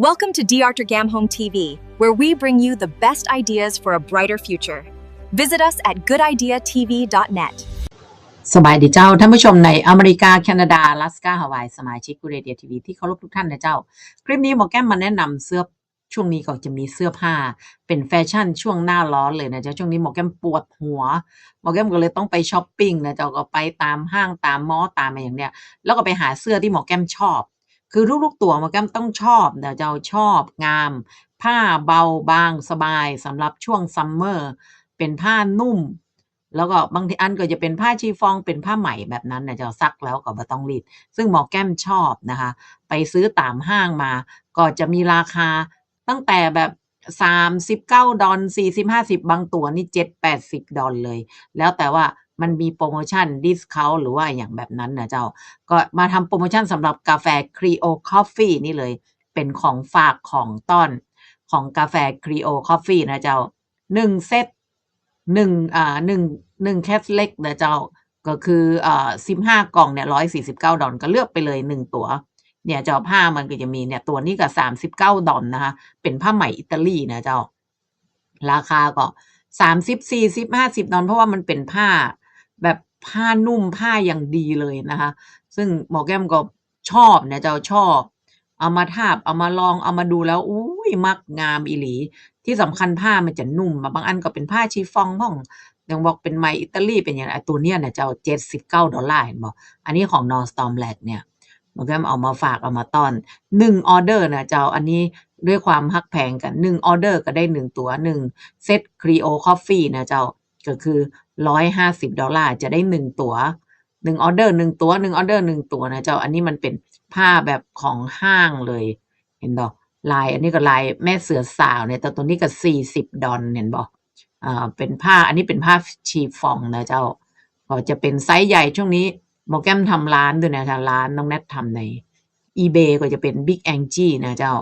Welcome to D R Gamhome T V, where we bring you the best ideas for a brighter future. Visit us at good idea T V dot net. ສະບາຍດີເຈົ້າ ທ່ານຜູ້ຊົມໃນອາເມລິກາ, ແຄນາດາ, ອາລາສກາ, ຮາວາຍ, ສະມາຊິກ Good Idea ທີວີ ທີ່ເຄົາລົບທຸກທ່ານນະເຈົ້າ. ຄລິບນີ້ໝໍແກ້ມມາແນະນຳເສື້ອ ຊ່ວງນີ້ກໍຈະມີເສື້ອຜ້າເປັນແຟຊັ່ນຊ່ວງໜ້າຮ້ອນເລີຍນະເຈົ້າ. ຊ່ວງນີ້ໝໍແກ້ມປວດຫົວ ໝໍແກ້ມກໍເລີຍຕ້ອງໄປຊັອບປິງນະເຈົ້າ, ກໍໄປຕາມຫ້າງ ຕາມມໍ ຕາມຫຍັງນີ້ ແລ້ວກໍໄປຫາເສື້ອທີ່ໝໍແກ້ມຊອບ. ຄືທຸກໆຕົວໝໍແກ້ມຕ້ອງຊອບນະເຈົ້າ, ຊອບ ງາມ, ຜ້າເບົາບາງສະບາຍສຳລັບຊ່ວງຊັມເມີ, ເປັນຜ້ານຸ້ມ ແລ້ວກໍບາງທີອັນກໍຈະເປັນຜ້າຊີຟອງ ເປັນຜ້າໄໝແບບນັ້ນນະເຈົ້າ, ຊັກແລ້ວກໍບໍ່ຕ້ອງລີດ ຊຶ່ງໝໍແກ້ມຊອບນະຄະ. ໄປຊື້ຕາມຫ້າງມາ ກໍຈະມີລາຄາຕັ້ງແຕ່ແບບສາມສິບເກົ້າດອນ, ສີ່ສິບ ຫ້າສິບ, ບາງຕົວນີ້ເຈັດແປດສິບດອນເລີຍ ແລ້ວແຕ່ວ່າມັນມີໂປຣໂມຊັນ ດິສເຄົາ ຫຼືວ່າຫຍັງແບບນັ້ນນະເຈົ້າ. ກໍມາທຳໂປຣໂມຊັນສຳລັບກາແຟ Creole Coffee ນີ້ເລີຍ, ເປັນຂອງຝາກຂອງຕ້ອນຂອງກາແຟ Creole Coffee ນະເຈົ້າ. ໜຶ່ງເຊັດ ໜຶ່ງ ອ່າ ໜຶ່ງ ໜຶ່ງເຊັດເລັກນະເຈົ້າ, ກໍຄື ເອີ ສິບຫ້າກ່ອງເນຍ ຮ້ອຍສີ່ສິບເກົ້າດອນ, ກໍເລືອກໄປເລີຍໜຶ່ງຕົວເນຍເຈົ້າ. ຜ້າມັນກໍຈະມີເນຍ ຕົວນີ້ກໍສາມສິບເກົ້າດອນນະຄະ, ເປັນຜ້າໄໝອິຕາລີນະເຈົ້າ. ລາຄາກໍສາມສິບ ສີ່ສິບ ຫ້າສິບດອນ, ເພາະວ່າມັນເປັນຜ້າແບບ ຜ້ານຸ້ມ ຜ້າຢ່າງດີເລີຍນະຄະ, ຊຶ່ງໝໍແກ້ມກໍ ຊອບນະເຈົ້າ, ຊອບ ເອົາມາທາບ ເອົາມາລອງ ເອົາມາດູແລ້ວ ອຸ້ຍ ມັກ ງາມອີ່ຫຼີ. ທີ່ສຳຄັນຜ້າມັນຈະນຸ້ມ, ບາງອັນກໍເປັນຜ້າຊີຟອງພ້ອມ, ຍັງບອກເປັນໄໝອິຕາລີ ເປັນຫຍັງ. ອາ ຕົວເນີ້ຍນະເຈົ້າ ເຈັດສິບເກົ້າດອນລາເຫັນບໍ່? ອັນນີ້ຂອງ Nordstrom Rack ເນຍ ໝໍແກ້ມເອົາມາຝາກ ເອົາມາຕ້ອນ ໜຶ່ງອອເດີນະເຈົ້າ. ອັນນີ້ດ້ວຍຄວາມຮັກແພງກັນ ໜຶ່ງອອເດີກໍໄດ້ໜຶ່ງຕົວ, ໜຶ່ງເຊັດ Creole Coffee ນະເຈົ້າ. ກໍຄືຮ້ອຍຫ້າສິບດອນລາ ຈະໄດ້ໜຶ່ງຕົວ, ໜຶ່ງອອເດີໜຶ່ງຕົວ, ໜຶ່ງອອເດີໜຶ່ງຕົວນະເຈົ້າ. ອັນນີ້ມັນເປັນຜ້າແບບຂອງຫ້າງເລີຍ ເຫັນບໍ່? ລາຍ ອັນນີ້ກໍລາຍແມ່ເສືອສາວເນຍ, ແຕ່ຕົວນີ້ກໍສີ່ສິບດອນ ເຫັນບໍ່? ອ່າ ເປັນຜ້າ ອັນນີ້ເປັນຜ້າຊີຟອງນະເຈົ້າ, ກໍຈະເປັນໄຊໃຫຍ່. ຊ່ວງນີ້ໝໍແກ້ມທຳຮ້ານດ້ວຍນະ, ທຳຮ້ານ ນ້ອງແນັດທຳໃນ eBay ກໍຈະເປັນ Big Angie ນະເຈົ້າ.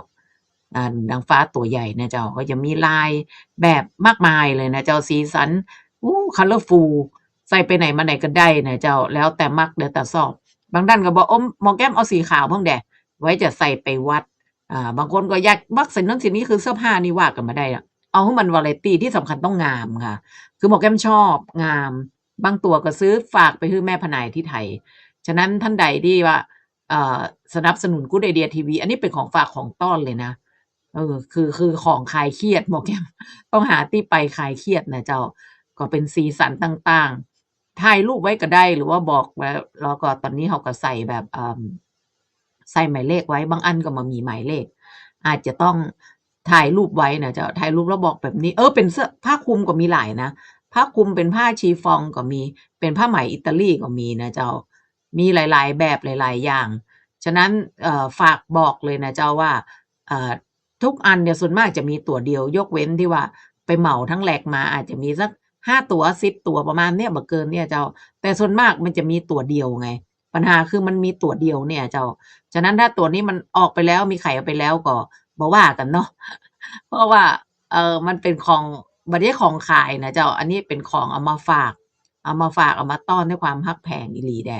ອ່າ ນາງຟ້າຕົວໃຫຍ່ນະເຈົ້າ, ກໍຈະມີລາຍແບບມາກມາຍເລີຍນະເຈົ້າ, ສີສັນ ໂອ້ colorful ໃສ່ໄປໃຫນມາໃຫນກໍໄດ້ນະເຈົ້າ, ແລ້ວແຕ່ມັກ ແລ້ວແຕ່ຊອບ. ບາງທ່ານກໍບອກ ໂອ້ ໝໍແກ້ມເອົາສີຂາວພ້ອມແດ່ ໄວ້ຈະໃສ່ໄປວັດ. ອ່າ ບາງຄົນກໍຢາກມັກໃສ່ນັ້ນໃສ່ນີ້, ຄືເສື້ອຜ້ານີ້ວ່າກັນມາໄດ້ ເອົາໃຫ້ມັນ variety ທີ່ສຳຄັນຕ້ອງງາມຄ່ະ. ຄືໝໍແກ້ມຊອບງາມ, ບາງຕົວກໍຊື້ຝາກໄປໃຫ້ແມ່ພະນາຍທີ່ໄທ. ສະນັ້ນທ່ານໃດທີ່ວ່າ ເອີ ສະໜັບສະໜູນ Good Idea ທີວີ ອັນນີ້ເປັນຂອງຝາກຂອງຕ້ອນເລີຍນະ. ເອີ ຄື ຄືຂອງຄາຍຄຽດ ໝໍແກ້ມຕ້ອງຫາທີ່ໄປຄາຍຄຽດນະເຈົ້າ. ກໍເປັນສີສັນຕ່າງໆ ຖ່າຍຮູບໄວ້ກໍໄດ້ ຫຼືວ່າບອກໄວ້ ແລ້ວກໍຕອນນີ້ເຮົາກໍໃສ່ແບບ ເອີ ໃສ່ໝາຍເລກໄວ້, ບາງອັນກໍບໍ່ມີໝາຍເລກ ອາດຈະຕ້ອງຖ່າຍຮູບໄວ້ນະເຈົ້າ, ຖ່າຍຮູບແລ້ວບອກແບບນີ້. ເອີ ເປັນເສື້ອ ຜ້າຄຸມກໍມີຫຼາຍນະ, ຜ້າຄຸມເປັນຜ້າຊີຟອງກໍມີ, ເປັນຜ້າໄໝອິຕາລີກໍມີນະເຈົ້າ. ມີຫຼາຍໆແບບ ຫຼາຍໆຢ່າງ. ສະນັ້ນ ເອີ ຝາກບອກເລີຍນະເຈົ້າວ່າ ເອີ ທຸກອັນເນຍສ່ວນມາກຈະມີຕົວດຽວ, ຍົກເວັ້ນທີ່ວ່າໄປເໝົາທັງແລັກມາ ອາດຈະມີສັກຫ້າຕົວ ສິບຕົວ ປະມານເນຍ, ບໍ່ເກີນເນຍເຈົ້າ. ແຕ່ສ່ວນມາກມັນຈະມີຕົວດຽວໄງ, ບັນຫາຄືມັນມີຕົວດຽວເນຍເຈົ້າ. ສະນັ້ນຖ້າຕົວນີ້ມັນອອກໄປແລ້ວ, ມີຂາຍອອກໄປແລ້ວກໍບໍ່ວ່າກັນເນາະ, ເພາະວ່າ ເອີ ມັນເປັນຂອງ ບໍ່ໄດ້ຂອງຂາຍນະເຈົ້າ, ອັນນີ້ເປັນຂອງເອົາມາຝາກ ເອົາມາຝາກ ເອົາມາຕ້ອນດ້ວຍຄວາມຮັກແພງອີ່ຫຼີແດ່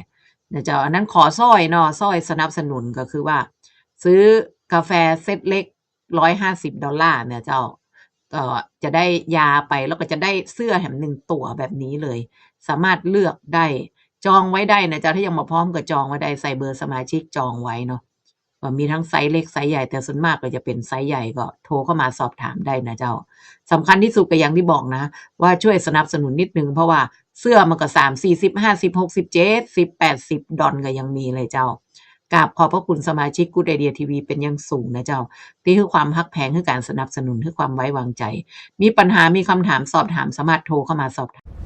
ນະເຈົ້າ. ອັນນັ້ນຂໍຊ່ອຍເນາະ, ຊ່ອຍສະໜັບສະໜູນ ກໍຄືວ່າຊື້ກາແຟເຊັດເລັກ ຮ້ອຍຫ້າສິບດອນລານະເຈົ້າ, ກໍຈະໄດ້ຢາໄປ ແລ້ວກໍຈະໄດ້ເສື້ອແຖມໜຶ່ງຕົວແບບນີ້ເລີຍ. ສາມາດເລືອກໄດ້, ຈອງໄວ້ໄດ້ນະເຈົ້າ, ຖ້າຍັງບໍ່ພ້ອມກໍຈອງໄວ້ໄດ້, ໃສ່ເບີສະມາຊິກຈອງໄວ້ເນາະ. ກໍມີທັງໄຊເລັກໄຊໃຫຍ່, ແຕ່ສ່ວນມາກກໍຈະເປັນໄຊໃຫຍ່, ກໍໂທເຂົ້າມາສອບຖາມໄດ້ນະເຈົ້າ. ສຳຄັນທີ່ສຸດກໍຢ່າງທີ່ບອກນະ ວ່າຊ່ວຍສະໜັບສະໜູນນິດໜຶ່ງ, ເພາະວ່າເສື້ອມັນກໍສາມ ສີ່ສິບ ຫ້າສິບ ຫົກສິບ ເຈັດສິບ ແປດສິບດອນກໍຍັງມີເລີຍເຈົ້າ. ກາບຂອບພະຄຸນສະມາຊິກ Good Idea ທີວີ ເປັນຢ່າງສູງນະເຈົ້າ, ທີ່ໃຫ້ຄວາມຮັກແພງ, ໃຫ້ການສະໜັບສະໜູນ, ໃຫ້ຄວາມໄວ້ວາງໃຈ. ມີປັນຫາ, ມີຄຳຖາມ, ສອບຖາມ, ສາມາດໂທເຂົ້າມາສອບຖາມ.